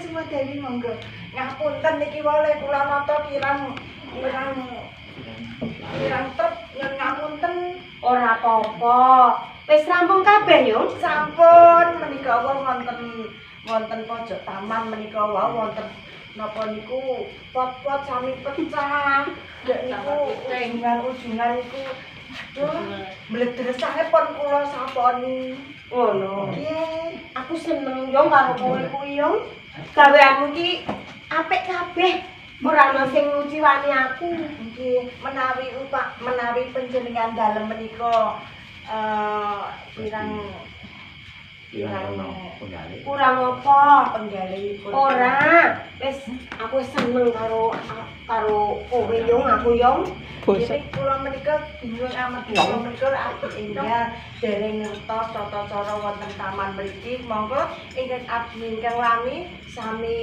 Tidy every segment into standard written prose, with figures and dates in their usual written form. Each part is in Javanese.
Kesuma Dewi, monggo. Ngapunten niki wole kula nata kirang kirang kirang trep, nyuwun ngapunten. Ora apa-apa. Wis rampung kabeh yo. Sampun, menika wau wonten wonten pojok taman menika wau wonten napa niku, pot-pot sami pecah. Dek niku ujungan-ujungan niku, aduh, mledresane pun kula saponi. Ngono. Nggih. Aku seneng yo karo kowe kuwi yo. Gaweanmu ki apik kabeh. Ora ana sing nguciwani aku. Nggih, menawi upak menawi panjenengan dalem menika kirang Kirang ono penggalih. Kurang apa? Penggalihipun. Ora. Wis, aku wis seneng karo karo kowe yo, aku yo. Ini kula menika bingung amargi kula menika abdi enggal dereng ngertos tata cara wonten taman mriki. Monggo ingkang abdi ingkang lami sami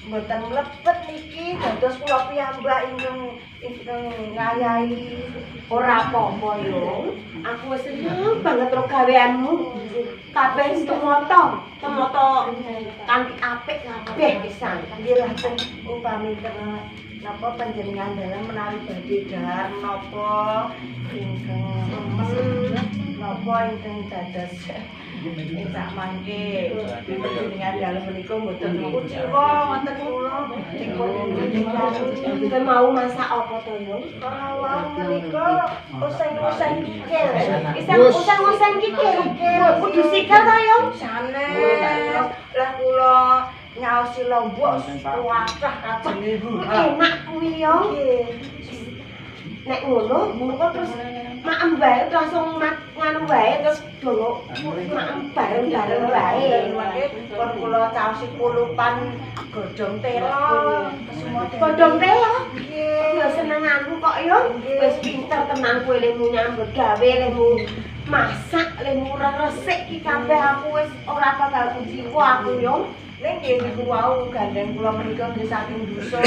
mboten mlebet niki, dados kula piyambak ingkang ingkang ngayahi. Ora apa-apa yo. Aku wis seneng banget karo gaweanmu. Kabeh wis tumata, tumata kanthi apik kabeh pisan. Nggih, lajeng upami napa panjenengan dalem menawi badhe dhahar napa ingkang remen, napa ingkang dados ing sak mangke panjenengan dalem menika mboten kuciwa wonten kula dipun. Kowe mau masak apa to yo? Wau menika oseng-oseng kikil. Iseng oseng-oseng kikil. Kudu sikil to yo? Sanes lah, kula nyaosi lombok kuwatah kajenge. Enak kuwi yo. Nggih. Nek ngono, mengko terus maem wae, langsung mat nganu wae, terus dongo maem bareng-bareng wae. Mangke pun kula caosi kulupan godhong telo, Kesuma Dewi. Godhong telo? Nggih. Ya senenganku kok yo. Wis pinter tenan kowe lehmu nyambut gawe, lehmu masak, lehmu resik ki kabeh, aku wis ora bakal kuciwa aku yo. Ning nggih niku wau, gandeng kula menika nggih saking dusun.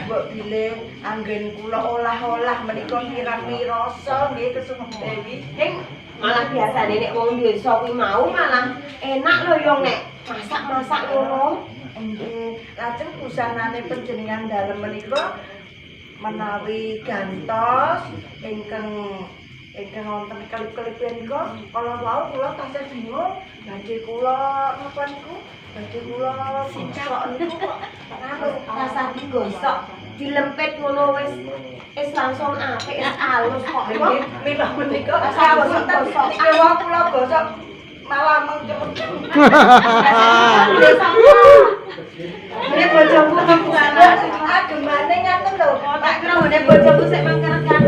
Mbok bilih anggen kula olah-olah menika kirang mirasa nggih, Kesuma Dewi. Ning malah biasane nek wong desa kuwi mau malah enak lho yo nek masak-masak ngono. Nggih, lajeng busanane panjenengan dalem menika menawi gantos ingkang ingkang wonten kelip-kelip menika, kala wau kula tasih bingung badhe kula napa niku, badhe kula gosok niku kok anu. Rasah digosok, dilempit ngono wis wis langsung apik, wis alus kok. Nggih, mila menika Rasah gosok-gosok. Niki wau kula gosok malah mengkeret. Ini bojoku kemana? Agemane ngaten lho. Tak kira ngene bojoku sik mengkeret kan.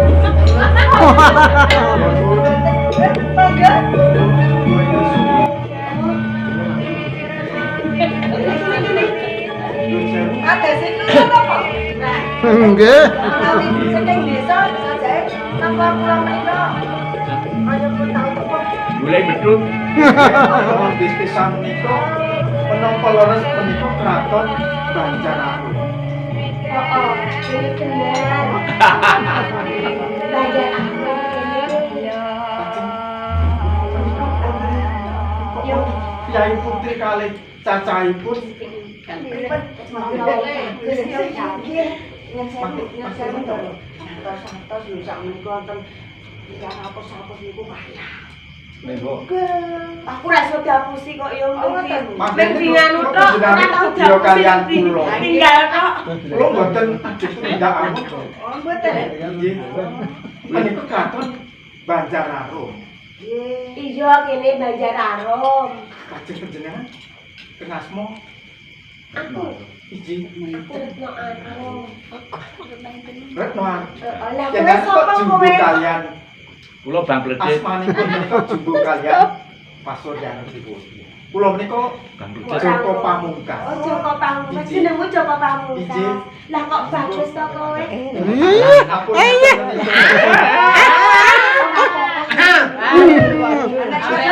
Monggo. Ada sing napa? Nggih. Menawi saking desa sajae napa kula menika kaya pun tau tepung. Mulai beduk. Bis pisan menika menapa leres menika kraton Banjararum? Oh, ini bener. Banjar aku ini. Lajeng menika Kyai Putri kalih cacahipun? Nggih, nyun sewu to. Santos lho sak menika wonten tiyang apus-apus niku kathah. Monggo. Aku ra iso diapusi kok ya. Oh, ngoten. Mung di nganu tok, ora tau Yo kalian diapusi. kula. Tinggal tok. Kula mboten ajeng tumindak anut. Oh, mboten. Nggih. Menika kraton Banjararum. Nggih. Iya, kene Banjararum. Lajeng panjenengan kenasmo? Aku Iji. Aku Retno Arum. Retno Arum. Heeh, lah Ya kowe kan kok sapa jumbo kowe? Kalian Kula Bang Pledit. asmanipun menika jumbo kalian Pak Suryanipun. Kula menika Bang Pledit. Joko Pamungkas. Oh, Joko Pamungkas. Iji. Jenengmu Joko Pamungkas. Iji. Lah kok bagus to kowe? Aku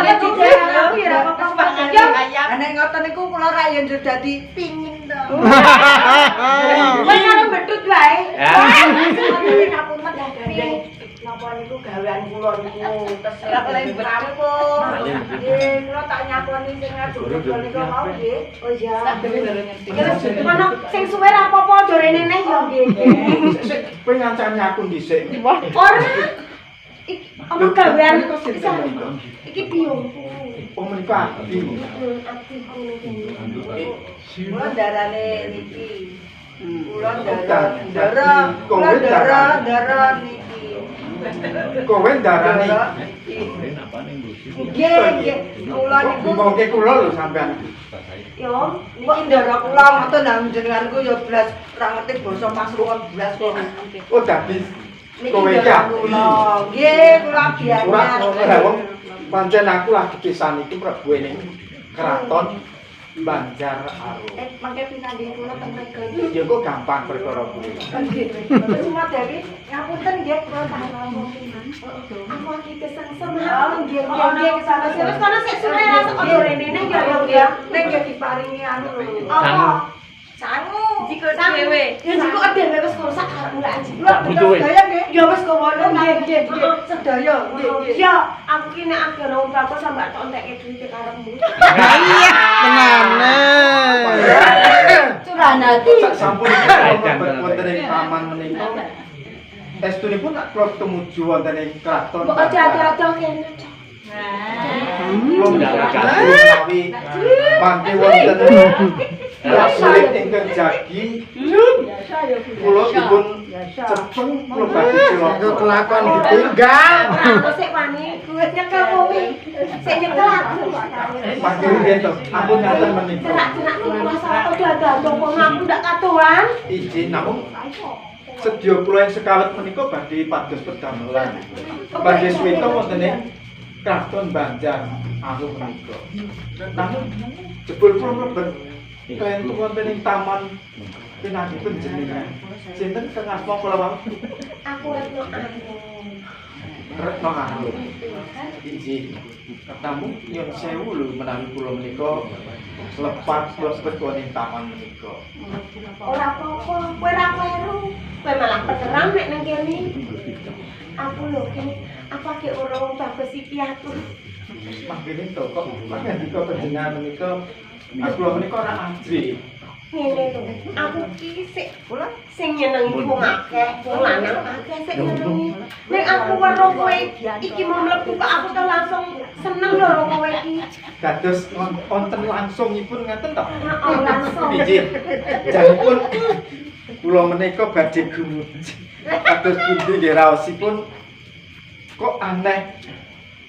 Nek aku ya ora apa-apa. Yo, Nek ngoten niku kula ra yo njur dadi pingin to. Kowe karo bedut wae. Ah. Ngapunten gandeng. Napa niku gawean kula niku tesih rampung. Nggih, kula tak nyaponi sing ngaduk niku mau nggih. Oh iya. Terus ngono sing suwe ra apa-apa aja rene neh ya nggih. Sik kowe ngancani aku dhisik. Ora. Iki ana gawean Menika sinten menika? Iki biyungku. Oh menika abdi. Abdiku ning kene. Kula ndarane niki. Kula Ndara, ndara, kula ndara, ndara niki. Kowe ndarani. Nggih, nggih. Kula niku Bingungke kula lho sampean. Yo, niki ndara kula ngoten nang jenenganku ya blas ora ngerti basa Pasuruan blas kok. Oh dadi Niki kowe iki ndara abdi. kula. Nggih, kula abdi Ora anyar. ngono lah wong pancen aku lagi pisan iki mlebu ning kraton Banjar Arum. Mangke pinanggih kula teng mriko. Ya kok gampang perkara kuwi. Nggih. Terus Mas Dewi, ngapunten nggih kula tak ngomong. Aku lagi kesengsem. Oh, nggih, nggih, nggih, kesana Terus kono sik suwe ra sok aja rene neh ya yo ya. Ning nggih diparingi anu lho. Apa? Sangu. Jiko dhewe. Ya jiko dhewe wis kono sak karepmu lak jiko. Lho, Butuhe. sedaya nggih. Ya wis kono Nggih, nggih, nggih. Sedaya, nggih, nggih. Ya, aku ki nek agak wong bakul sampe tak entekke duwite karepmu. Iya, tenane. Curahan hati. Sak sampun mlebet wonten ing taman menika. Estunipun nak kula tumuju wonten ing kraton. Mbok aja ado-ado kene. Kula menawi mangke wonten prajurit ingkang jagi kula dipun cepeng kula badhe cilaka. Kelakon ditinggal. Ora ono sik wani nyekel kowe. Sik nyekel aku. Mangke riyen to, ampun ngaten menika. Cerak-cerak ki kuasa ado-ado kono aku ndak katoan. Izin namung sedya kula ing sekawet menika badhe pados pedamelan. Badhe swita wonten ing Kraton Banjar Arum menika. Namun jebul kula mlebet klentu wonten ing taman pinanggih panjenengan. Sinten kang asma kula wau? Aku Retno Arum. Retno Arum. Injih. Namun nyuwun sewu lho menawi kula menika lepat mlebet wonten ing taman menika. Ora apa-apa, kowe ora kleru. Kowe malah beneran nek nang kene. Aku lho kene, aku lagi ora wong bagus iki aku. Mangkene to kok ngendika panjenengan menika aku kula menika ora ajri. Ngene lho, aku ki sik sing nyenengi wong akeh, wong lanang akeh sik nyenengi. Nek aku weruh kowe iki mau mlebu kok aku tuh langsung seneng lho karo kowe iki. Dados wonten langsungipun ngaten to? Heeh, langsung. Injih. Janipun kula menika badhe gumuj. Kados pundi nggih raosipun kok aneh.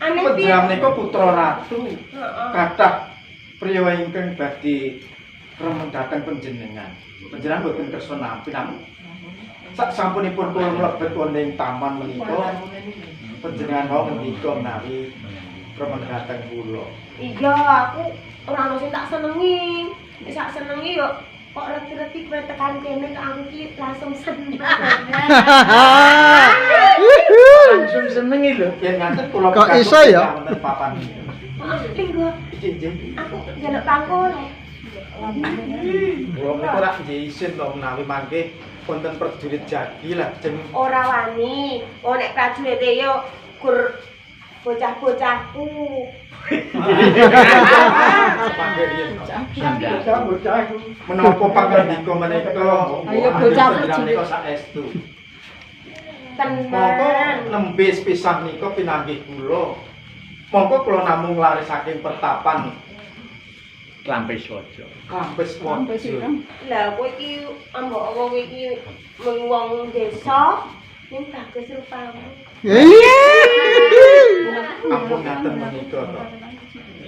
Aneh piye? Panjenengan menika putra ratu. Heeh. Kathah priya ingkang badhe remen dhateng panjenengan. Panjenengan boten kersa nampi namung sak sampunipun kula mlebet wonten ing taman menika panjenengan wau ngendika menawi remen dhateng kula. Iya, aku ora ono sing tak senengi. Nek sak senengi yo kok reti-reti kowe tekan kene kok aku ki langsung seneng. Langsung senengi lho. Yen ngaten kula Kok pikantuk iso ya? wonten papan menika. Heeh, linggo. Injih. Aku njaluk pangkul. Kula menika rak nggih isin to menawi mangke wonten prajurit jagi lajeng Ora wani. Oh nek prajurite yo gur bocah-bocahku. mangke riyen. Menapa pangandika menika? Ayo, bocah panjenengan menika saestu. Mongko Tenan. nembe sepisan nika pinanggih kula. Mongko kula namung lari saking pertapan Klampis waja. Klampis Waja. Lah kowe iki ambok wong iki mung wong desa ning bagus rupamu. Iya. Ampun ngaten menika to.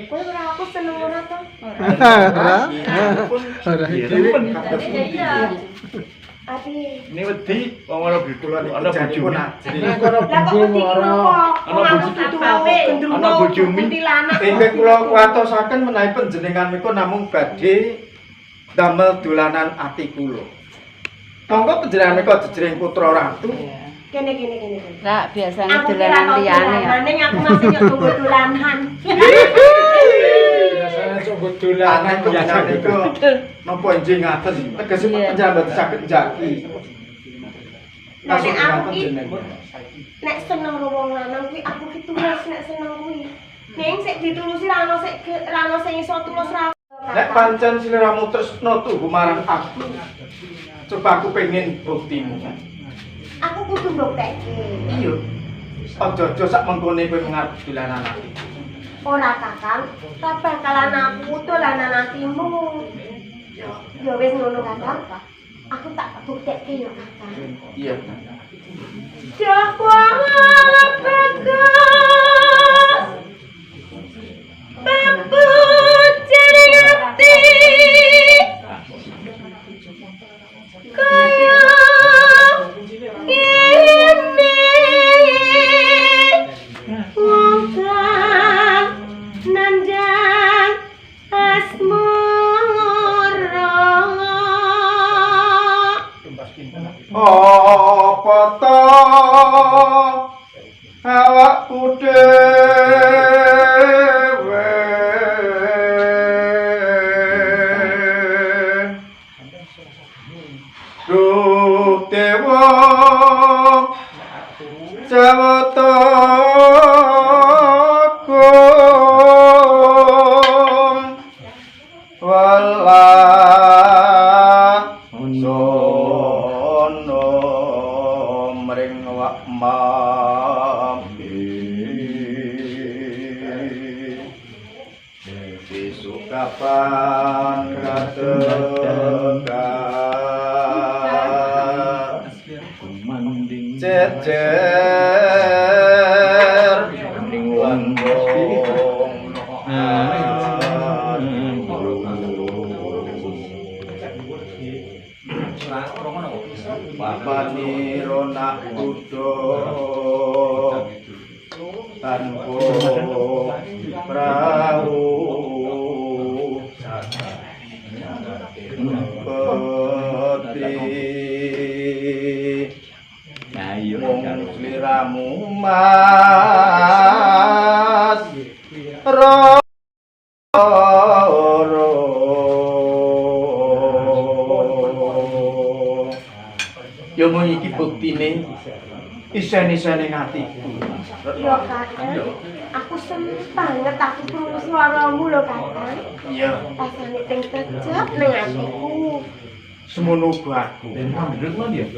Kowe ora aku seneng ora to? Ora. Ampun Ora. Remen. kados pundi. Abi. Ini wedi wong ora Kula niku ana janipun bojone. ajri. Lah kok wedi ki napa? Ana Wong aku bojo- dudu gendruwo Ana bojomi. kuntilanak. Ingkang kula kuwatosaken menawi panjenengan menika namung badhe damel dolanan ati kula. Monggo panjenengan menika jejering putra ratu. Kene kene kene. kene. Lah biasane Aku kira dolanan tau liyane ya. dolanan ning aku masih nyok tunggu dolanan. Biasanya coba Aneh dolanan kok panjenengan menika napa enjing ngaten? Tegesipun Iya. panjenengan mboten saged njagi. Lah nek aku ki Panjenengan. Nek seneng karo wong lanang kuwi aku ki tulus nek seneng kuwi. Ning sik ditulusi ra ono sik ra ono sing iso tulus ra. Nek pancen sliramu tresna tuhu marang aku, coba aku pengen buktimu. Aku kudu mbuktekke. Iya. Aja-aja sak mengkone kowe mengarep dolanan ati. Ora Kakang, ora bakalan aku dolanan atimu. Ya wis ngono Kakang. Aku tak buktekke ya Kakang. Iya. Dah bagus. Peput jering ati. Kaya ngene. Wong kang nandhang asmara. Apa to awakku dhewe Duh dewa Jawata agung welas sono mring wak mambi besok kapan katekan cecer lan wong Papaniro nak kudo tanpa prau peti mung sliramu mas roro. Ya mung iki buktine isen-isene atiku. Ya Kakang, aku seneng banget aku krungu suaramu lho Kakang. Iya. Rasane teng tejep ning atiku. Semono uga aku.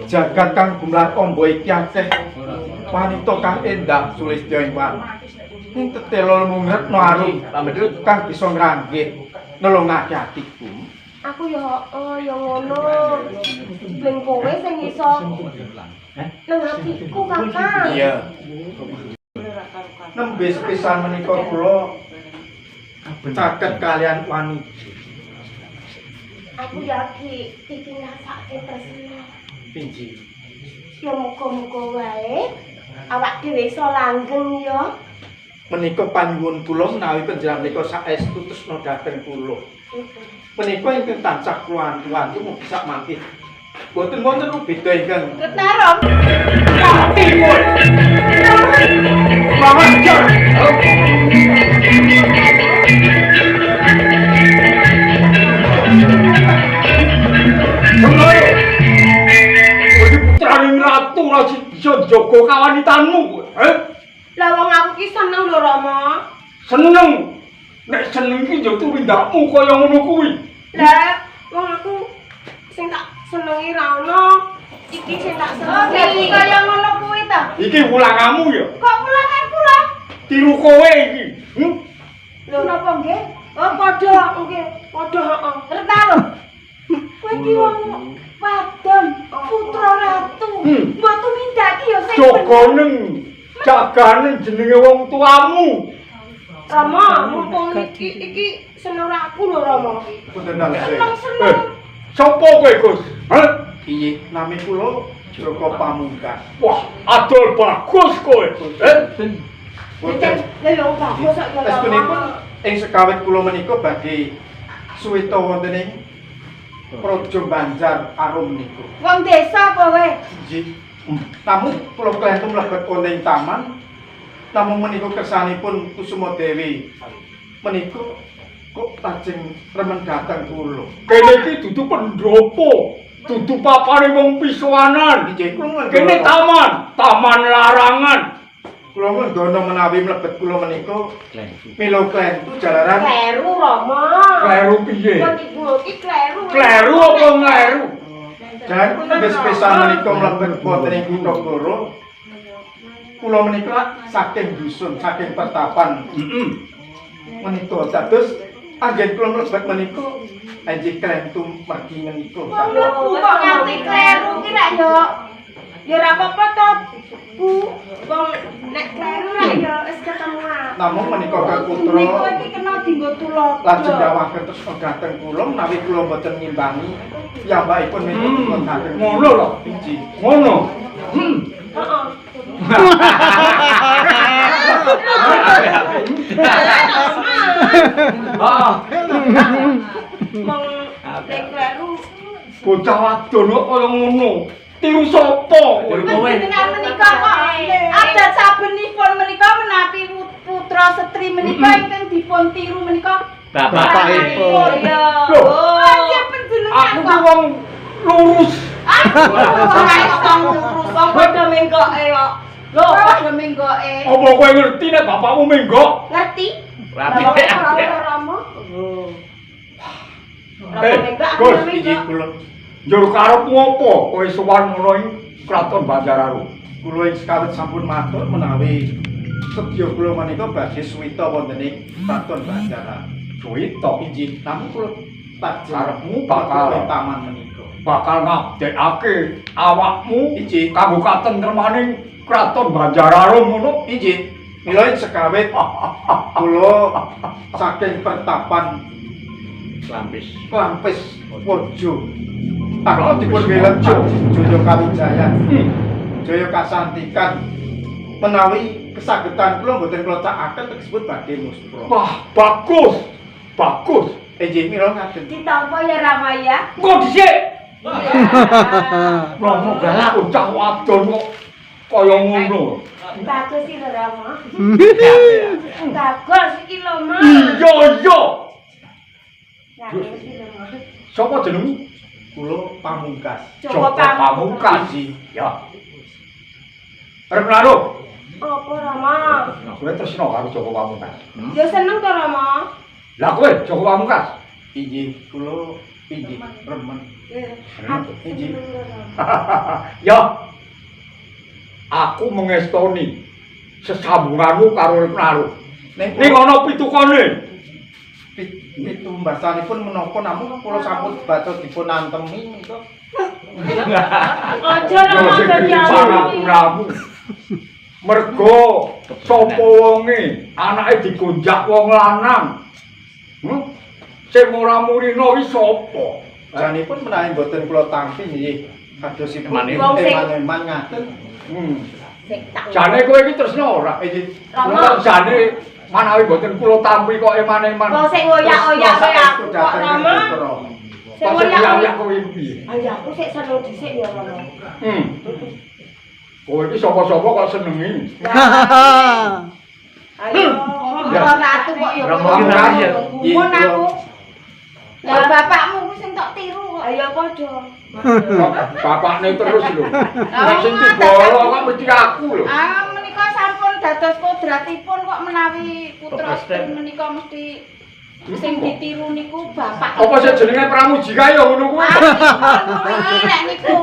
Jagat kang gumlar amba iki akeh wanita kang endah sulistya ing wan. Ning tetela mung retno arum kang bisa ngranggih nelungake atiku. Aku ya ya ngono. Ben kowe sing iso nang atiku Kakang. Iya. Nembe sepisan menika kula caket kalian wanita. Aku ya iki ngrasake tresna. Pinji. Ya muga-muga wae awak dhewe iso langgeng ya. Menika panyuwun kula menawi panjenengan menika saestu tresna dhateng kula. Menika ingkang tansah kula antu-antu mugi sak mangke. Boten wonten beda ingkang Ketarom. Mati kowe. Mahajar. Kowe iki putraning ratu ora bisa njaga kawanitanmu kowe. Eh? Lah wong aku ki seneng lho Rama. Seneng. Nek seneng ki ya tumindakmu kaya ngono kuwi. Lah wong aku sing tak senengi ra ono, iki sing tak senengi. Dadi kaya ngono kuwi ta. Iki wulangamu ya. Kok wulanganku lah? Tiru kowe iki. Lho napa nggih? Oh padha nggih, padha heeh. Ngerti lho. Kowe iki wong wadon, putra ratu. Mbok tumindak iki ya sing Jogonen, jaganen jenenge wong tuamu. Rama, mumpung iki seneng aku lho Rama. Punten dalem. Seneng-seneng. Sopo kowe, Gus? Hah? Piye? Nami kula Joko Pamungkas. Wah, adol bagus kowe. Eh? Boten. Lha yo bagus kok ya. Estunipun ing sekawit kula menika badhe suwita wonten ing Praja Banjar Arum niku. Wong desa kowe. Nggih. Namun kula klentu mlebet wonten ing taman. Namung menika kersanipun Kusuma Dewi. Menika kok lajeng remen dhateng kula. Kene iki dudu pendopo. Dudu papane wong pisuanan. Inggih, kula Kene taman, taman larangan. Kula nggono menawi mlebet kula menika mila klentu jalaran Kleru Rama. Kleru piye? Kok iki kleru. Kleru apa ngleru? Jalan kula nembe sepisan menika mlebet wonten ing kutha Goro. Kula menika saking dusun, saking pertapan menika dados anggen kula mlebet menika enjih klentu mergi menika. Wong mlebu kok nganti kleru ki rak yo. Ya ora apa-apa to, Bu. Wong nek kleru rak yo wis ketemu. Namung menika kaputra Niku iki kena dienggo tulodo. Lajeng dawaken terus dhateng kula menawi kula mboten ngimbangi piyambakipun menika dhateng Ngono lho. Inggih. Ngono. Heeh. Ah, Wong nek kleru bocah wadon kok kaya ngono. Tiru sapa kowe? Panjenengan menika kok adat sabenipun menika menawi putra setri menika ingkang dipun tiru menika Bapakipun. Ya. Loh. Aja panjenengan Aku ki kok. wong lurus. Aku ora iso ngurus wong padha menggoke kok. Lho, padha menggoke. Apa kowe ngerti nek bapakmu menggok? Ngerti? Ora Rama. Eh, Rama menggok, aku Gus, Inggih menggok. kula Njur karepmu apa kowe sowan ngono ing Kraton Banjararum? kula ing sekawit sampun matur menawi sedya kula menika badhe suwita wonten ing Kraton Banjaran. Suwita Inggih, namung kula tak karepmu bakal ing taman menika. bakal ngabdekake awakmu Inggih. kanggo katentremaning Kraton Banjararum ngono. Inggih, mila ing sekawit kula saking pertapan Lampis. Klampis Wojo. Takon dipun wilet Jaya Kawijayan. Jaya Kasantikan menawi kesagetan kula mboten kula cakaken tegesipun badhe muspra. Wah, bagus. Bagus. Inggih mila ngaten. Ditampa ya Rama ya. Engko dhisik. Romo galak bocah wadon kok kaya ngono. Bagus sih lho Rama. Bagus iki lho Ma. Iya, iya. Bagus iki lho Ma. Sapa jenengmu? Kula Pamungkas. Joko Pamungkas. Ya. Arep naruh. Apa Rama? Kowe tresno karo Joko Pamungkas. Ya seneng to Rama. Lah kowe Joko Pamungkas. Inggih kula inggih remen. Aku Inggih. seneng lho, Rama. Ya. Aku mengestoni sesambunganmu karo Naruh. Ning Ning ana pitukane. pitumbasanipun menapa namung kula sampun baca dipun antemi menika. Aja Rama Yo sing dadi pangapuramu. Mergo sapa wonge anake digonjak wong lanang. Sing ora murina iki sapa? Janipun menawi mboten kula tampi nggih kadosipun Wong sing- eman-eman ngaten. Sing tak. Jane kowe iki tresno ora? Inggih. Rama. Jane manawi mboten kula tampi kok eman-eman. Wong sing ngoyak-oyak kowe aku kok Rama. Sing Kok sing ngoyak-oyak. ngoyak kowe iki piye? Ayo aku sik seneng dhisik ya Rama. Kowe iki sapa-sapa kok senengi. Ayo. Ora ratu kok ya. Rama ki nangis ya. Gumun aku. Lah bapakmu kuwi sing tok tiru kok. Ayo padha. Kok bapakne terus lho. Nek sing digolo kok mesti aku lho. Ah menika sampun dados kodratipun kok menawi putra Presiden. menika mesti sing ditiru niku bapak. Apa sing jenenge Pramuji kae ya ngono kuwi? Kuwi nek niku.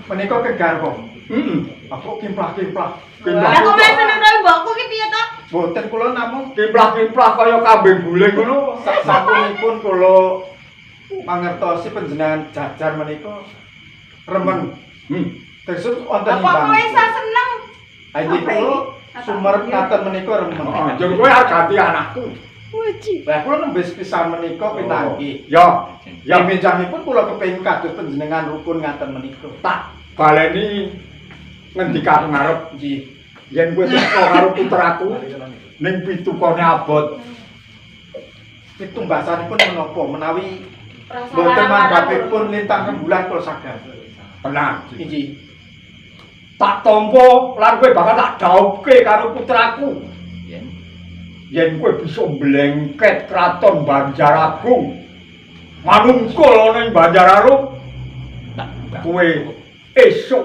Menika kegarwa. Heeh. Aku kimplah-kimplah. Lah kok malah seneng karo mbokku ki piye to? Mboten kula namung Kimplah-kimplah kaya kambing guling ngono. sasampunipun kula mangertosi panjenengan jajar menika remen. Terus wonten Lah kok kowe iso seneng? Inggih kula sumerep ngaten menika remen. Heeh, njur kowe arep ganti anakku. Lah kula nembe sepisan menika pinanggih. Ya, Ya benjangipun kula kepengin kados panjenengan rukun ngaten menika. tak baleni ngendikan ngarep. Nggih. Yen kowe tresno karo putraku ning pitukane abot. Pitumbasanipun menapa menawi mboten manggapipun lintang rembulan kula saged. Tenang. Inggih. Tak tampa lan kowe bakal tak dhaupke karo putraku. Yen kowe bisa mblengket kraton Banjaragung, manungkul ana ing Banjararum, Kowe esuk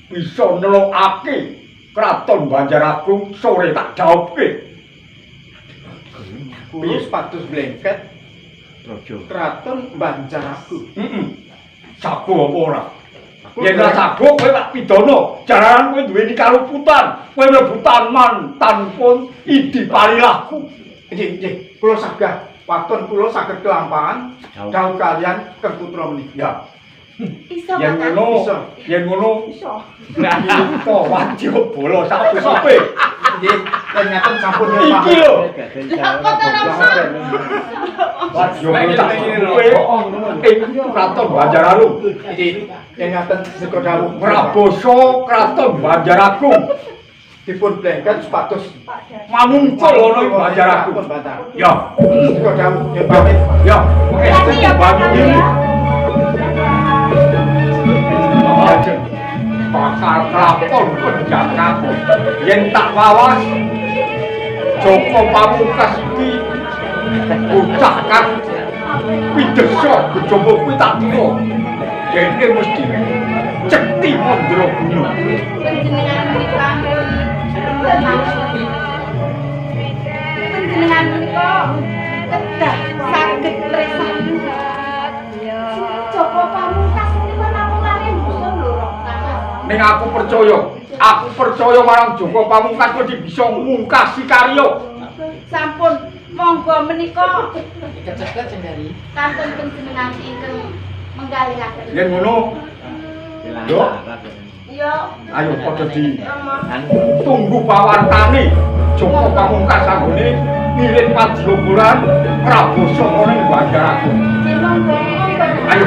bisa nelokake Kraton Banjaragung sore tak dhaupe. Kula supados mlengket Praja. Kraton Banjaragung. Heeh. Sago apa ora? Yen ora sago kowe tak pidana. Jaranan kowe duweni kaluputan, kowe mlebu taman tanpa idi palilahku. Nggih, nggih, kula sagah waton kula saged kelampahan dhaup kalian Kang Putra menika. Ya, Iso yen Kakang. ngono, Iso. yen ngono Iso. kita wadyabala sak-supe. Nggih, yen ngaten sampun Iki lho, Kok ta Rama? wadyabala sak-supe ing Kraton Banjaragung. Nggih, yen ngaten seka dawuh Praboso Kraton Banjaragung dipun blengket supados manungkul ana ing Banjaragung. Kraton Banjaragung. Ya, Seka dawuh yen pamit. ya, Hati ya Kakang ya. Bakal kraton penjagaku yen tak wawas Joko Pamungkas iki bocah kang pidesa gejaba kuwi tak kira dene mesti cekti mandraguna. Panjenengan menika panjenengan menika kedah saged mresani. Joko Pamungkas menika namung lare dusun lho, Kakang. Ning aku percaya marang Joko Pamungkas mesti bisa mungkasi karya. Sampun monggo menika kantun panjenengan ingkang menggalihaken. Yen ngono, Yo. Iya, ayo padha di Rama. tunggu pawartane Joko Pamungkas anggone ngirit padyabaran Praboso ana ing Banjaragung. Nggih, monggo. Monggo. Ayo.